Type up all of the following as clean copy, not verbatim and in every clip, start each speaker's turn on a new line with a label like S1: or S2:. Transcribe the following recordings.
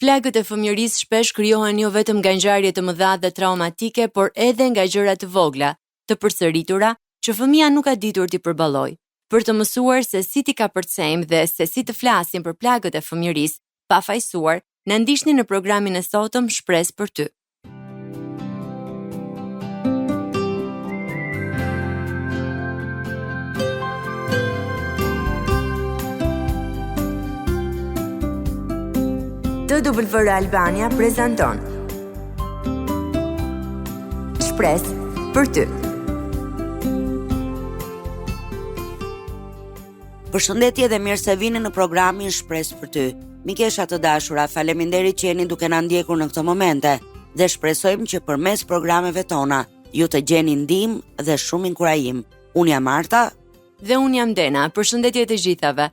S1: Plagët e fëmijërisë shpesh krijohen jo vetëm nga ngjarje të mëdha dhe traumatike, por edhe nga gjëra të vogla, të përsëritura, që fëmija nuk ka ditur t'i përballojë. Për të mësuar se si t'i kapërcejmë dhe se si të flasim për plagët e fëmijërisë, pa fajësuar, na ndiqni në programin e sotëm Shpresë për ty. TWR Albania prezanton Shpresë për ty.
S2: Përshëndetje dhe mirë se vini në programin Shpresë për ty. Mikesha të dashura, faleminderit që jeni duke na ndjekur në këto momente dhe shpresojmë që përmes programeve tona ju të gjeni ndihmë dhe shumë inkurajim. Unë jam Marta
S1: dhe unë jam Dena. Përshëndetje të gjithave.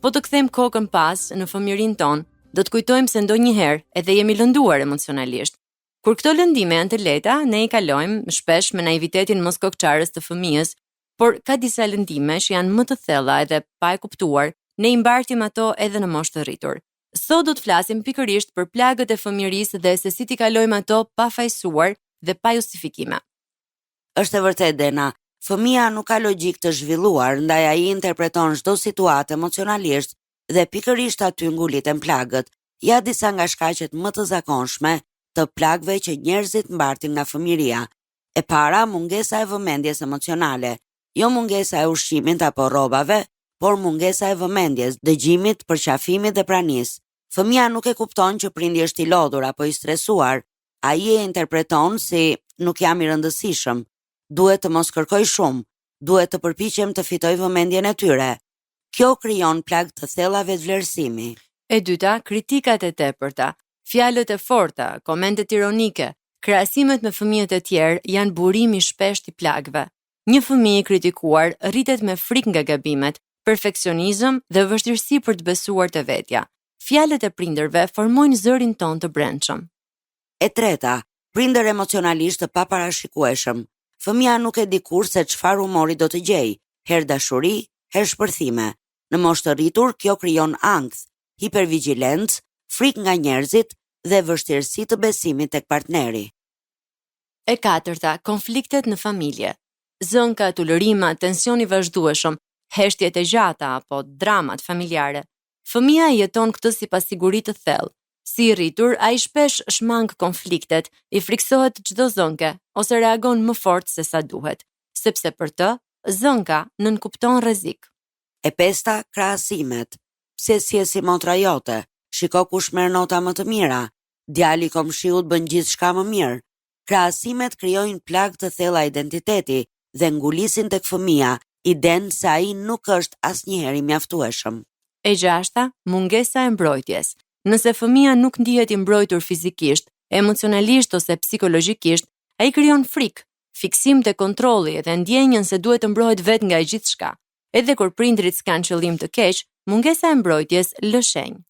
S1: Po të kthejmë kokën pas në fëmijërinë tonë, do të kujtojmë se ndonjëherë edhe jemi lënduar emocionalisht. Kur këto lëndime janë të lehta, ne i kalojmë shpesh me naivitetin moskokëçarës të fëmijës, por ka disa lëndime që janë më të thella edhe pa e kuptuar, ne i mbartim ato edhe në moshë të rritur. Sot do të flasim pikërisht për plagët e fëmijërisë dhe se si t'i kalojmë ato pa fajësuar dhe pa justifikime.
S2: Është e vërtetë Dena, fëmija nuk ka logjikë të zhvilluar, ndaj ai interpreton çdo situatë emocionalisht dhe pikërisht aty nguliten plagët. Ja disa nga shkaqet më të zakonshme të plagëve që njerëzit mbartin nga fëmijëria. E para, mungesa e vëmendjes emocionale. Jo mungesa e ushqimit apo rrobave, por mungesa e vëmendjes, dëgjimit, përqafimit dhe pranisë. Fëmija nuk e kupton që prindi është i lodhur apo i stresuar, Ai e interpreton si nuk jam i rëndësishëm, duhet të mos kërkoj shumë, duhet të përpiqem të fitoj vëmendjen e tyre. Kjo krijon plagë të thella vetëvlerësimi.
S1: E dyta, kritikat e tepërta, fjalët e forta, komentet ironike, krahasimet me fëmijët e tjerë janë burim i shpeshtë i plagëve. Një fëmijë i kritikuar rritet me frikë nga gabimet, perfeksionizëm dhe vështirësi për të besuar te vetja. Fjalët e prindërve formojnë zërin tonë të brendshëm.
S2: E treta, prindër emocionalisht të paparashikueshëm. Fëmija nuk e di kurrë se çfarë humori do të gjejë, herë dashuri, herë shpërthime. Në moshë të rritur, kjo krijon ankth, hipervigjilencë, frikë nga njerëzit dhe vështirësi të besimit tek partneri.
S1: E katërta, konfliktet në familje. Zënkat, ulërimat, tensioni i vazhdueshëm, heshtjet e gjata apo dramat familjare. Fëmija e jeton këtë si pasiguri të thellë. Si i rritur, ai shpesh shmang konfliktet, i frikësohet çdo zënke ose reagon më fort se sa duhet, sepse për të, zënka nënkupton rrezik.
S2: E pesta, krahasimet. Pse s'je si motra jote? Shiko kush merr nota më të mira. Djali i komshiut bën gjithçka më mirë. Krahasimet krijojnë plagë të thella identiteti dhe ngulisin tek fëmija idenë se ai nuk është asnjëherë i mjaftueshëm.
S1: E gjashta, mungesa e mbrojtjes. Nëse fëmija nuk ndihet i mbrojtur fizikisht, emocionalisht ose psikologjikisht, ai krijon frikë, fiksim te kontrolli dhe ndjenjën se duhet të mbrohet vetë nga gjithçka. Edhe kur prindërit s'kanë qëllim të keq, mungesa e mbrojtjes lë shenjë.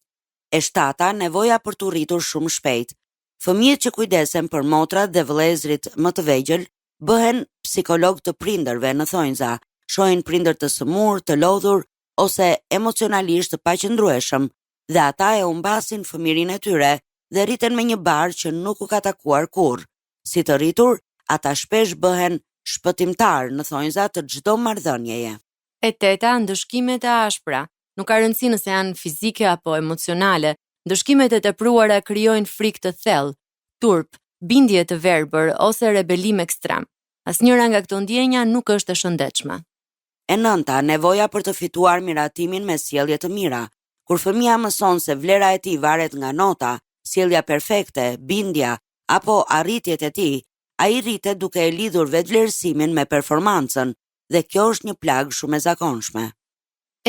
S2: E shtata, nevoja për t'u rritur shumë shpejt. Fëmijët që kujdesen për motrat dhe vëllezërit më të vegjël bëhen psikologë të prindërve në thonjza, shohin prindër të sëmurë, të lodhur ose emocionalisht të paqëndrueshëm dhe ata e humbasin fëmijërinë e tyre dhe rriten me një barrë që nuk u ka takuar kurrë. Si të rritur, ata shpesh bëhen shpëtimtarë në thonjza të çdo marrëdhënieje.
S1: E teta, ndëshkimet e ashpra. Nuk ka rëndësi nëse janë fizike apo emocionale, ndëshkimet e tepruara krijojnë frikë të thellë, turp, bindje të verbër ose rebelim ekstrem. Asnjëra nga këto ndjenja nuk është e shëndetshme.
S2: E nënta, nevoja për të fituar miratimin me sjellje të mira. Kur fëmija mëson se vlera e tij varet nga nota, sjellja perfekte, bindja apo arritjet e tij, ai rritet duke e lidhur vetëvlerësimin me performancën dhe kjo është një plagë shumë e zakonshme.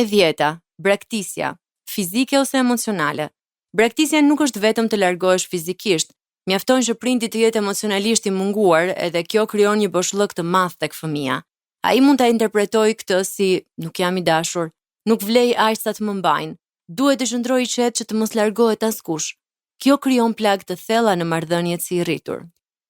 S1: E dhjeta, braktisja, fizike ose emocionale. Braktisja nuk është vetëm të largohesh fizikisht, mjafton që prindi të jetë emocionalisht i munguar edhe kjo krijon një boshllëk të madh tek fëmija. Ai mund ta interpretojë këtë si nuk jam i dashur, nuk vlej aq sa të më mbajnë, duhet të qëndroj i qetë që të mos largohet askush. Kjo krijon plagë të thella në marrëdhëniet si i rritur.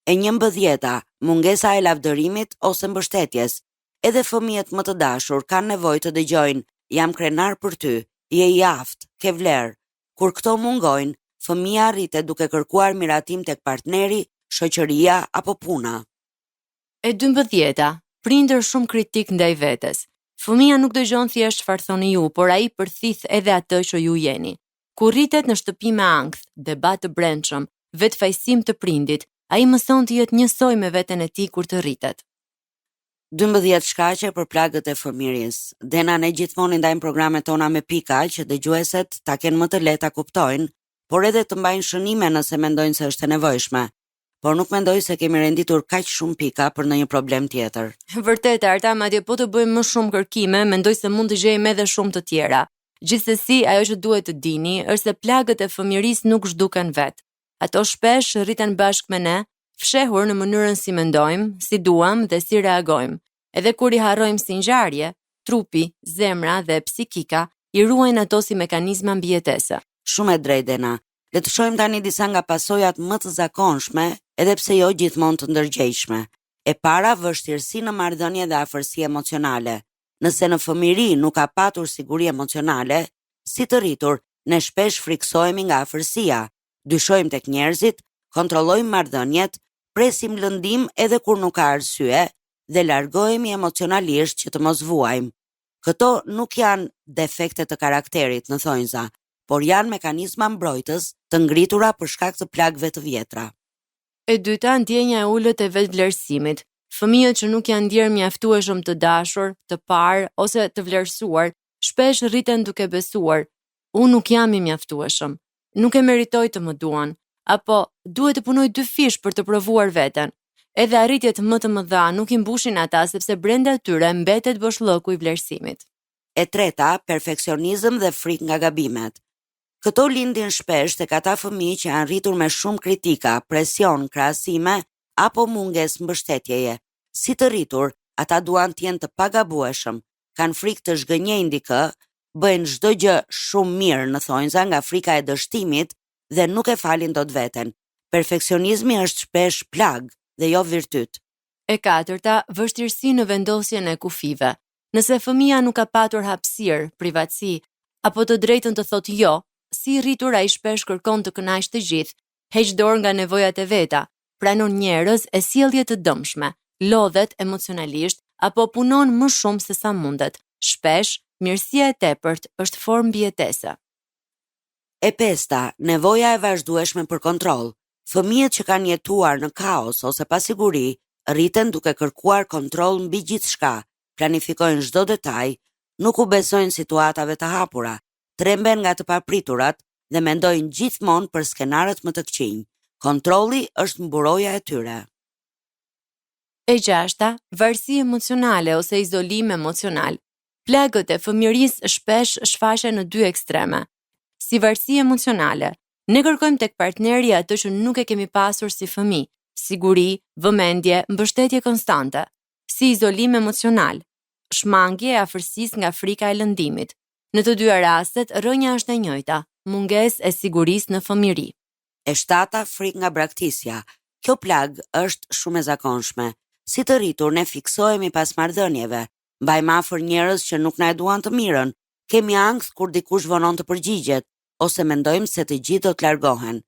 S2: E njëmbëdhjeta, mungesa e lavdërimit ose mbështetjes. Edhe fëmijët më të dashur kanë nevojë të dëgjojnë jam krenar për ty, je i aftë, ke vlerë. Kur këto mungojnë, Fëmija rritet duke kërkuar miratim tek partneri, shoqëria apo puna.
S1: E dymbëdhjeta, prindër shumë kritikë ndaj vetes. Fëmija nuk dëgjon thjesht çfarë thoni ju, por ai përthith edhe atë që ju jeni. Kur rritet në shtëpi me ankth, debat të brendshëm, vetëfajësim të prindit, ai mëson të jetë njësoj me veten e tij kur të rritet.
S2: 12 shkaqe për plagët e fëmijërisë. Dena ne gjithmonë i ndajmë programet tona me pika që dëgjueset ta kenë më të lehtë ta kuptojnë, por edhe të mbajnë shënime nëse mendojnë se është e nevojshme. Por nuk mendoj se kemi renditur kaq shumë pika për ndonjë problem
S1: tjetër. Vërtet, Arta, madje po të bëjmë më shumë kërkime, mendoj se mund të gjejmë edhe shumë të tjera. Gjithsesi, ajo që duhet të dini është se plagët e fëmijërisë nuk zhduken vetë. Ato shpesh rriten bashkë me ne, fshehur në mënyrën si mendojmë, si duam dhe si reagojmë. Edhe kur i harrojmë si ngjarje, trupi, zemra dhe psikika i ruajnë ato si mekanizma mbijetese.
S2: Shumë e drejtë, Dena. Le të shohim tani disa nga pasojat më të zakonshme, edhe pse jo gjithmonë të ndërgjegjshme. E para, vështirësi në marrëdhënie dhe afërsi emocionale. Nëse në fëmijëri nuk ka patur siguri emocionale, si të rritur, ne shpesh frikësohemi nga afërsia, dyshojmë tek njerëzit, kontrollojmë marrëdhëniet, presim lëndim edhe kur nuk ka arsye dhe largohemi emocionalisht që të mos vuajmë. Këto nuk janë defekte të karakterit, në thonjza, por janë mekanizma mbrojtës të ngritura për shkak të plagëve të vjetra.
S1: E dyta, ndjenja e ulët e vetëvlerësimit. Fëmijët që nuk janë ndjerë mjaftueshëm të dashur, të parë ose të vlerësuar, shpesh rriten duke besuar, unë nuk jam i mjaftueshëm, nuk e meritoj të më duan, apo duhet të punoj dyfish për të provuar veten. Edhe arritjet më të mëdha nuk i mbushin ata sepse brenda tyre mbetet boshllëku i vlerësimit.
S2: E treta, perfeksionizëm dhe frikë nga gabimet. Këto lindin shpesh tek ata fëmijë që janë rritur me shumë kritika, presion, krahasime apo mungesë mbështetjeje. Si të rritur, ata duan të jenë të pagabueshëm, kanë frikë të zhgënjejnë dikë, bëjnë çdo gjë shumë mirë në thonjza nga frika e dështimit dhe nuk e falin dot veten. Perfeksionizmi është shpesh plagë dhe jo virtyt.
S1: E katërta, vështirësi në vendosjen e kufijve. Nëse fëmija nuk ka patur hapësirë, privatësi, apo të drejtën të thotë jo, si i rritur ai shpesh kërkon të kënaqë të gjithë, heq dorë nga nevojat e veta, pranon njerëz e sjellje të dëmshme, lodhet emocionalisht apo punon më shumë se sa mundet. Shpesh, mirësia e tepërt është formë mbijetese.
S2: E pesta, nevoja e vazhdueshme për kontroll. Fëmijët që kanë jetuar në kaos ose pasiguri rriten duke kërkuar kontroll mbi gjithçka, planifikojnë çdo detaj, nuk u besojnë situatave të hapura, tremben nga të papriturat dhe mendojnë gjithmonë për skenarët më të këqinj. Kontrolli është mburoja e tyre.
S1: E gjashta, varësi emocionale ose izolim emocional. Plagët e fëmijërisë shpesh shfaqen në dy ekstreme. Si varësi emocionale, ne kërkojmë tek partneri atë që nuk e kemi pasur si fëmijë, siguri, vëmendje, mbështetje konstante. Si izolim emocional, shmangie e afërsisë nga frika e lëndimit. Në të dyja rastet, rrënja është e njëjta, mungesë e sigurisë në fëmijëri.
S2: E shtata, frikë nga braktisja. Kjo plagë është shumë e zakonshme. Si të rritur, ne fiksohemi pas marrëdhënieve, mbajmë afër njerëz që nuk na e duan të mirën, kemi ankth kur dikush vonon të përgjigjet, ose mendojmë se të gjithë do të largohen.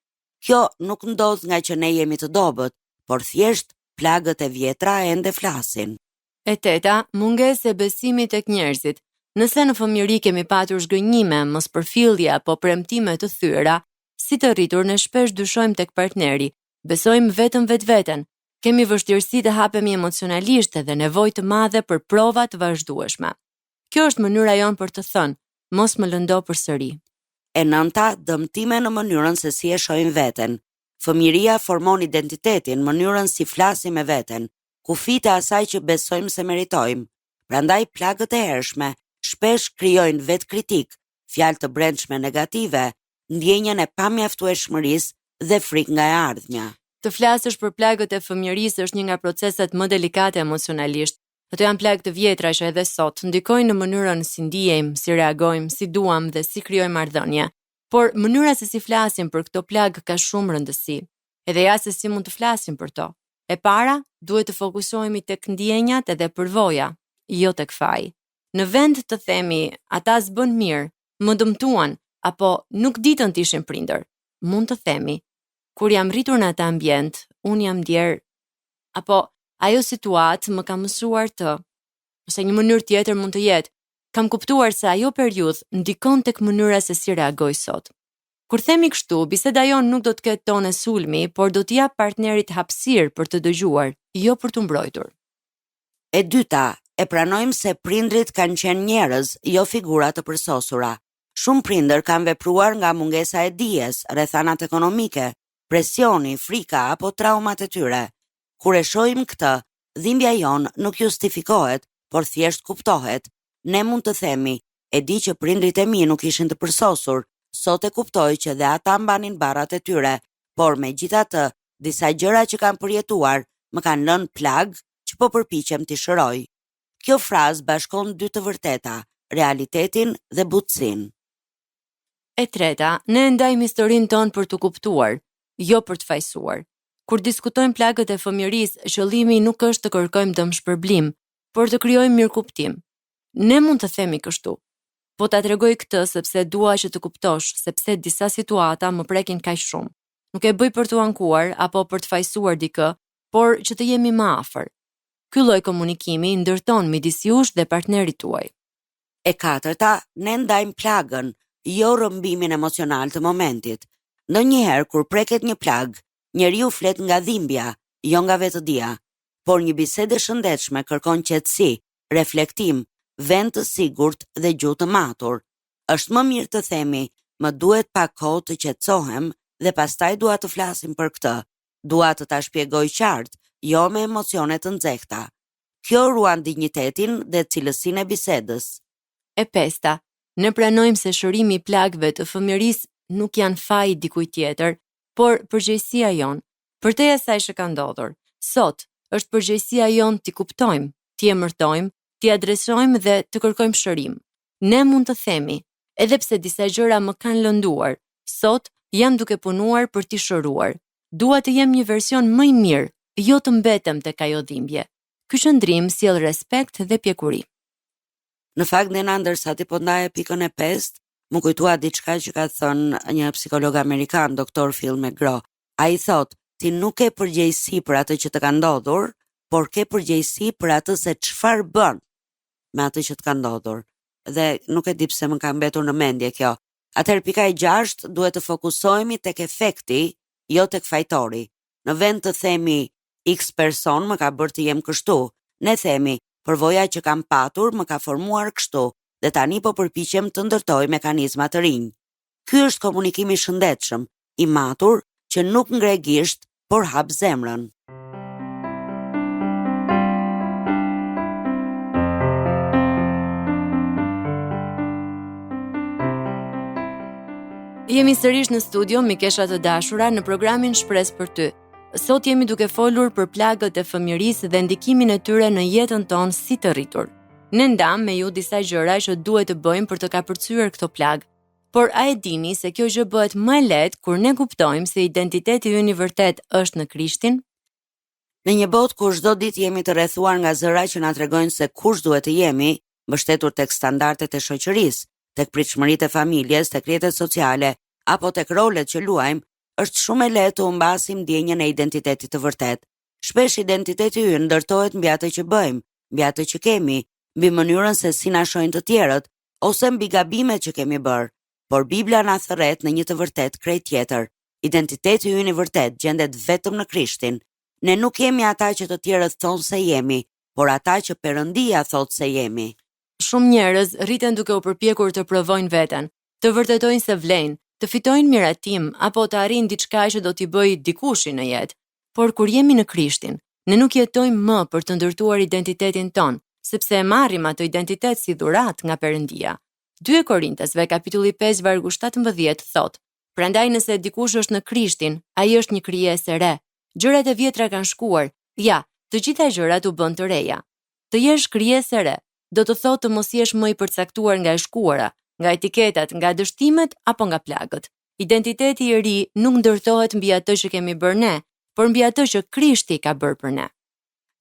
S2: Kjo nuk ndodh ngaqë ne jemi të dobët, por thjesht plagët e vjetra ende flasin.
S1: E teta, mungesë e besimit tek njerëzit. Nëse në fëmijëri kemi patur zhgënjime, mospërfillje apo premtime të thyera, si të rritur ne shpesh dyshojmë tek partneri, besojmë vetëm vetveten, kemi vështirësi të hapemi emocionalisht dhe nevojë të madhe për prova të vazhdueshme. Kjo është mënyra jonë për të thënë, mos më lëndo përsëri.
S2: E nënta, dëmtime në mënyrën se si e shohim veten. Fëmijëria formon identitetin, mënyrën si flasim me veten, kufijtë e asaj që besojmë se meritojmë. Prandaj plagët e hershme shpesh krijojnë vetëkritikë, fjalë të brendshme negative, ndjenjën e pamjaftueshmërisë dhe frikë nga e ardhmja.
S1: Të flasësh për plagët e fëmijërisë është një nga proceset më delikate emocionalisht. Ato janë plagë të vjetra që edhe sot ndikojnë në mënyrën si ndiejmë, si reagojmë, si duam dhe si krijojmë marrëdhënie. Por mënyra se si flasim për këto plagë ka shumë rëndësi. Edhe ja se si mund të flasim për to. E para, duhet të fokusohemi tek ndjenjat edhe përvoja, jo tek faji. Në vend të themi ata s'bënë mirë, më dëmtuan apo nuk ditën të ishin prindër. mund të themi, kur jam rritur në atë ambient, unë jam ndjerë apo ajo situatë më ka mësuar të, ose një mënyrë tjetër mund të jetë, kam kuptuar se ajo periudhë ndikon tek mënyra se si reagoj sot. Kur themi kështu, biseda jonë nuk do të ketë tone sulmi, por do t'i japë partnerit hapësirë për të dëgjuar, jo për t'u mbrojtur.
S2: E dyta, e pranojmë se prindërit kanë qenë njerëz, jo figura të përsosura. Shumë prindër kanë vepruar nga mungesa e dijes, rrethanat ekonomike, presioni, frika apo traumat e tyre. Kur e shohim këtë, dhimbja jonë nuk justifikohet, por thjesht kuptohet. Ne mund të themi, e di që prindërit e mi nuk ishin të përsosur, sot e kuptoj që dhe ata mbanin barrat e tyre, por megjithatë, disa gjëra që kam përjetuar më kanë lënë plagë që po përpiqem t'i shëroj. Kjo frazë bashkon dy të vërteta, realitetin dhe butësinë.
S1: E treta, ne e ndajmë historinë tonë për t'u kuptuar, jo për të fajësuar. Kur diskutojmë plagët e fëmijërisë, qëllimi nuk është të kërkojmë dëmshpërblim, por të krijojmë mirëkuptim. Ne mund të themi kështu. Po ta tregoj këtë sepse dua që të kuptosh se pse disa situata më prekin kaq shumë. Nuk e bëj për t'u ankuar apo për të fajësuar dikë, por që të jemi më afër. Ky lloj komunikimi ndërton midis jush dhe partnerit tuaj.
S2: E katërta, ne ndajmë plagën, jo rrëmbimin emocional të momentit. Ndonjëherë kur preket një plagë, njeriu flet nga dhimbja, jo nga vetëdija. Por një bisedë e shëndetshme kërkon qetësi, reflektim, vend të sigurt dhe gjuhë të matur. Është më mirë të themi, më duhet pak kohë të qetësohem dhe pastaj dua të flasim për këtë. Dua të ta shpjegoj qartë, jo me emocione të nxehta. Kjo ruan dinjitetin dhe cilësinë e bisedës.
S1: E pesta, ne pranojmë se shërimi i plagëve të fëmijërisë nuk janë faji i dikujt tjetër, por përgjegjësia jonë. Përtej asaj që ka ndodhur, sot është përgjegjësia jonë t'i kuptojmë, t'i emërtojmë, t'i adresojmë dhe të kërkojmë shërim. Ne mund të themi, edhe pse disa gjëra më kanë lënduar, sot jam duke punuar për t'i shëruar. Dua të jem një version më i mirë, jo të mbetem tek ajo dhimbje. Ky qëndrim sjell respekt dhe pjekuri.
S2: Në fakt, Dena, ndërsa ti po ndaje pikën e pestë, m'u kujtua diçka që ka thënë një psikolog amerikan, Dr. Phil McGraw. Ai thotë, ti nuk ke përgjegjësi për atë që të ka ndodhur, por ke përgjegjësi për atë se çfarë bën me atë që të ka ndodhur. Dhe nuk e di pse më ka mbetur në mendje kjo. Atëherë pika e gjashtë duhet të fokusohemi tek efekti, jo tek fajtori. Në vend të themi X person më ka bërë të jem kështu, ne themi përvoja që kam patur më ka formuar kështu dhe tani po përpiqem të ndërtoj mekanizma të rinj. Ky është komunikim i shëndetshëm, i matur, që nuk ngre gisht, por hap zemrën.
S1: Jemi sërish në studio, mikesha të dashura, në programin Shpresë për ty. Sot jemi duke folur për plagët e fëmijërisë dhe ndikimin e tyre në jetën tonë si të rritur. Ne ndamë me ju disa gjëra që duhet të bëjmë për të kapërcyer këto plagë. Por a e dini se kjo gjë bëhet më e lehtë kur ne kuptojmë se identiteti ynë i vërtetë është në Krishtin?
S2: Në një botë ku çdo ditë jemi të rrethuar nga zëra që na tregojnë se kush duhet të jemi, mbështetur tek standardet e shoqërisë, tek pritshmëritë e familjes, tek rrjetet sociale apo tek rolet që luajmë, është shumë e lehtë të humbasim ndjenjën e identitetit të vërtetë. Shpesh identiteti ynë ndërtohet mbi atë që bëjmë, mbi atë që kemi, mbi mënyrën se si na shohin të tjerët, ose mbi gabimet që kemi bërë. Por Bibla na thërret në një të vërtetë krejt tjetër. Identiteti ynë i vërtetë gjendet vetëm në Krishtin. Ne nuk jemi ata që të tjerët thonë se jemi, por ata që Perëndia thotë se jemi.
S1: Shumë njerëz rriten duke u përpjekur të provojnë veten, të vërtetojnë se vlejnë, të fitojnë miratim apo të arrijnë diçka që do t'i bëjë dikushi në jetë. Por kur jemi në Krishtin, ne nuk jetojmë më për të ndërtuar identitetin tonë, sepse e marrim atë identitet si dhuratë nga Perëndia. 2 e Korintasve, kapitulli 5, vargu 17 thotë: Prandaj nëse dikush është në Krishtin, ai është një krijesë e re. Gjërat e vjetra kanë shkuar. Ja, të gjitha gjërat u bënë të reja. Të jesh krijesë e re, do të thotë të mos jesh më i përcaktuar nga e shkuara, nga etiketat, nga dështimet apo nga plagët. Identiteti i ri nuk ndërtohet mbi atë që kemi bërë ne, por mbi atë që Krishti ka bërë për ne.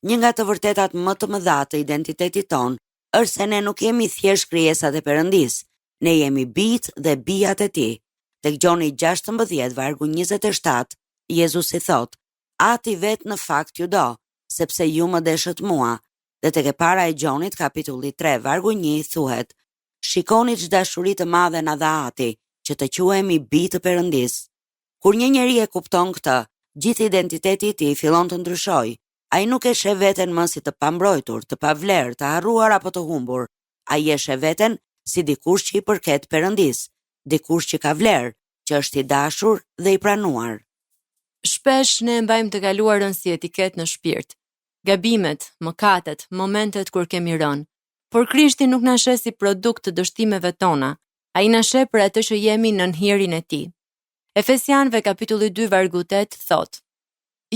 S2: Një nga të vërtetat më të mëdha të identitetit tonë është se ne nuk jemi thjesht krijesat e Perëndisë, ne jemi bijtë dhe bijat e Tij. Tek Gjoni 16, vargu 27, Jezusi thotë, Ati vetë në fakt ju do, sepse ju më deshët mua. Dhe tek e para e Gjonit, kapitulli 3, vargu 1, thuhet, Shikoni ç'dashuri të madhe na dha Ati, që të quhemi bij të Perëndisë. Kur një njeri e kupton këtë, gjithë identiteti i tij fillon të ndryshojë. Ai nuk e sheh veten më si të pambrojtur, të pavlerë, të harruar apo të humbur. Ai e sheh veten si dikush që i përket Perëndisë, dikush që ka vlerë, që është i dashur dhe i pranuar.
S1: Shpesh ne e mbajmë të kaluarën si etiketë në shpirt. Gabimet, mëkatet, momentet kur kemi rënë. Por Krishti nuk na sheh si produkt të dështimeve tona. Ai na sheh për atë që jemi nën hirin e tij. Efesianëve kapitulli 2 vargu 8 thotë: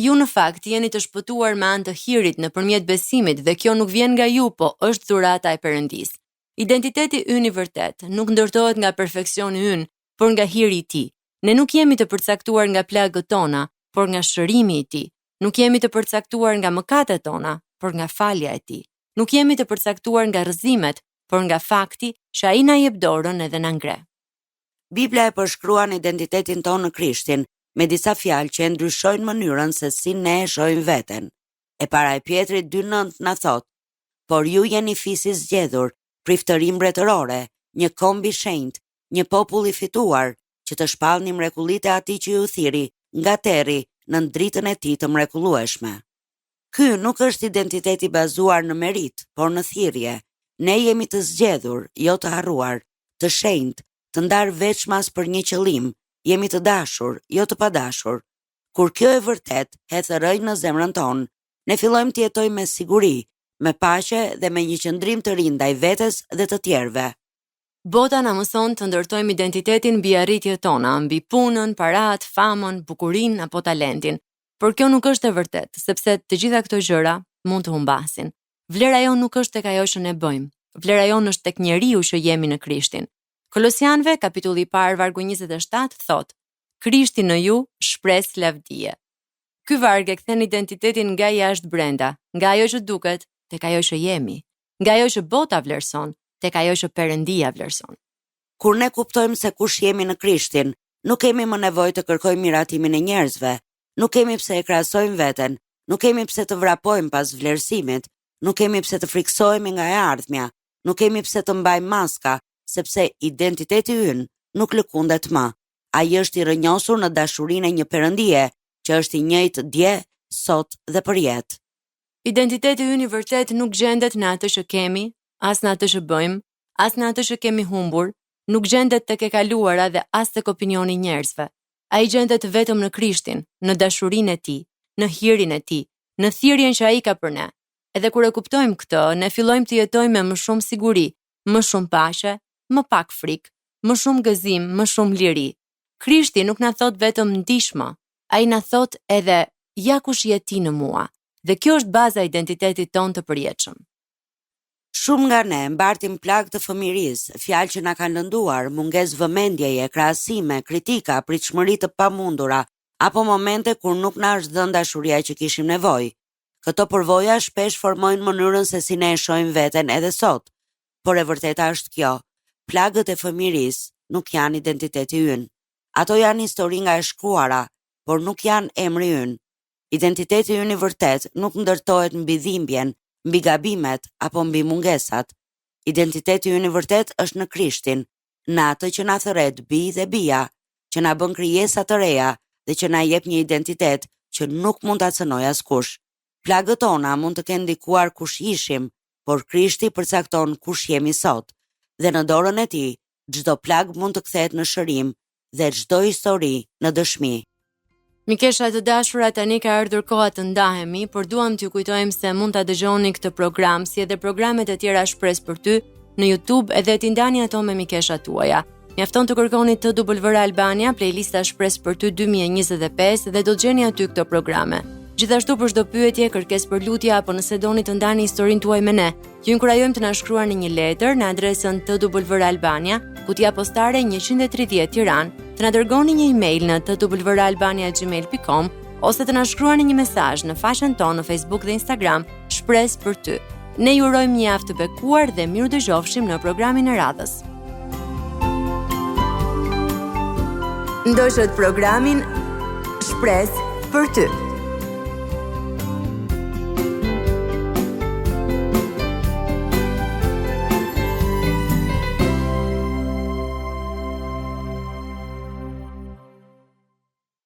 S1: Ju në fakt jeni të shpëtuar me anë të hirit nëpërmjet besimit dhe kjo nuk vjen nga ju, po është dhurata e Perëndisë. Identiteti ynë i vërtetë nuk ndërtohet nga perfeksioni ynë, por nga hiri i tij. Ne nuk jemi të përcaktuar nga plagët tona, por nga shërimi i tij. Nuk jemi të përcaktuar nga mëkatet tona, por nga falja e tij. Nuk jemi të përcaktuar nga rrëzimet, por nga fakti që ai na jep dorën edhe na ngre.
S2: Bibla e përshkruan identitetin tonë në Krishtin me disa fjalë që e ndryshojnë mënyrën se si ne e shohim veten. E para e Pjetrit 2:9 na thotë: Por ju jeni fis i zgjedhur, priftëri mbretërore, një komb i shenjtë, një popull i fituar, që të shpallni mrekullitë e atij që ju thirri nga terri në dritën e tij të mrekullueshme. Ky nuk është identitet i bazuar në meritë, por në thirrje. Ne jemi të zgjedhur, jo të harruar, të shenjtë, të ndarë veçmas për një qëllim, jemi të dashur, jo të padashur. Kur kjo e vërtetë hedh rrënjë në zemrën tonë, ne fillojmë të jetojmë me siguri, me paqe dhe me një qëndrim të ri ndaj vetes dhe të tjerëve.
S1: Bota na mëson të ndërtojmë identitetin mbi arritjet tona, mbi punën, paratë, famën, bukurinë apo talentin. Por kjo nuk është e vërtetë, sepse të gjitha këto gjëra mund të humbasin. Vlera jonë nuk është tek ajo që ne bëjmë. Vlera jonë është tek njeriu që jemi në Krishtin. Kolosianëve, kapitulli i parë, vargu 27 thotë: Krishti në ju, shpresë lavdie. Ky varg e kthen identitetin nga jashtë brenda, nga ajo që duket tek ajo që jemi, nga ajo që bota vlerëson tek ajo që Perëndia vlerëson.
S2: Kur ne kuptojmë se kush jemi në Krishtin, nuk kemi më nevojë të kërkojmë miratimin e njerëzve, nuk kemi pse e krahasojmë veten, nuk kemi pse të vrapojmë pas vlerësimit, nuk kemi pse të frikësohemi nga e ardhmja, nuk kemi pse të mbajmë maska, sepse identiteti ynë nuk lëkundet më. Ai është i rrënjosur në dashurinë e një Perëndie, që është i njëjtë dje, sot dhe përjetë.
S1: Identiteti ynë i vërtetë nuk gjendet në atë që kemi, as në atë që bëjmë, as në atë që kemi humbur, nuk gjendet tek e kaluara dhe as tek opinioni i njerëzve. Ai gjendet vetëm në Krishtin, në dashurinë e Tij, në hirin e Tij, në thirrjen që Ai ka për ne. Edhe kur e kuptojmë këtë, ne fillojmë të jetojmë me më shumë siguri, më shumë paqe, më pak frikë, më shumë gëzim, më shumë liri. Krishti nuk na thotë vetëm ndiqmë, ai na thotë edhe ja kush je ti në mua. Dhe kjo është baza e identitetit tonë të përjetshëm.
S2: Shumë nga ne mbartim plagë të fëmijërisë, fjalë që na kanë lënduar, mungesë vëmendjeje, krahasime, kritika, pritshmëri të pamundura apo momente kur nuk na është dhënë dashuria që kishim nevojë. Këto përvoja shpesh formojnë mënyrën se si ne e shohim veten edhe sot. Por e vërteta është kjo, plagët e fëmijërisë nuk janë identiteti ynë. Ato janë histori nga e shkuara, por nuk janë emri ynë. Identiteti ynë i vërtetë nuk ndërtohet mbi dhimbjen, mbi gabimet apo mbi mungesat. Identiteti ynë i vërtetë është në Krishtin, në atë që na thërret bij dhe bija, që na bën krijesa të reja dhe që na jep një identitet që nuk mund ta cënojë askush. Plagët tona mund të kenë ndikuar kush ishim, por Krishti përcakton kush jemi sot. Dhe në dorën e tij, çdo plagë mund të kthehet në shërim dhe çdo histori në dëshmi.
S1: Mikesha të dashura, tani ka ardhur koha të ndahemi, por duam t'ju kujtojmë se mund ta dëgjoni këtë program si edhe programet e tjera Shpresë për ty në YouTube edhe t'i ndani ato me mikeshat tuaja. Mjafton të kërkoni TWR Albania, playlista Shpresë për ty 2025 dhe do të gjeni aty këto programe. Gjithashtu për çdo pyetje, kërkesë për lutje apo nëse doni të ndani historinë tuaj me ne, Ju inkurajojmë të na shkruani një letër në adresën TWR Albania, kutia postare 130 Tiranë, të na dërgoni një email në twralbania@gmail.com ose të na shkruani një mesazh në faqen tonë në Facebook dhe Instagram Shpresë për ty. Ne ju urojmë një javë të bekuar dhe mirudëgjofshim në programin e radhës. Ndoqët programin Shpresë për ty.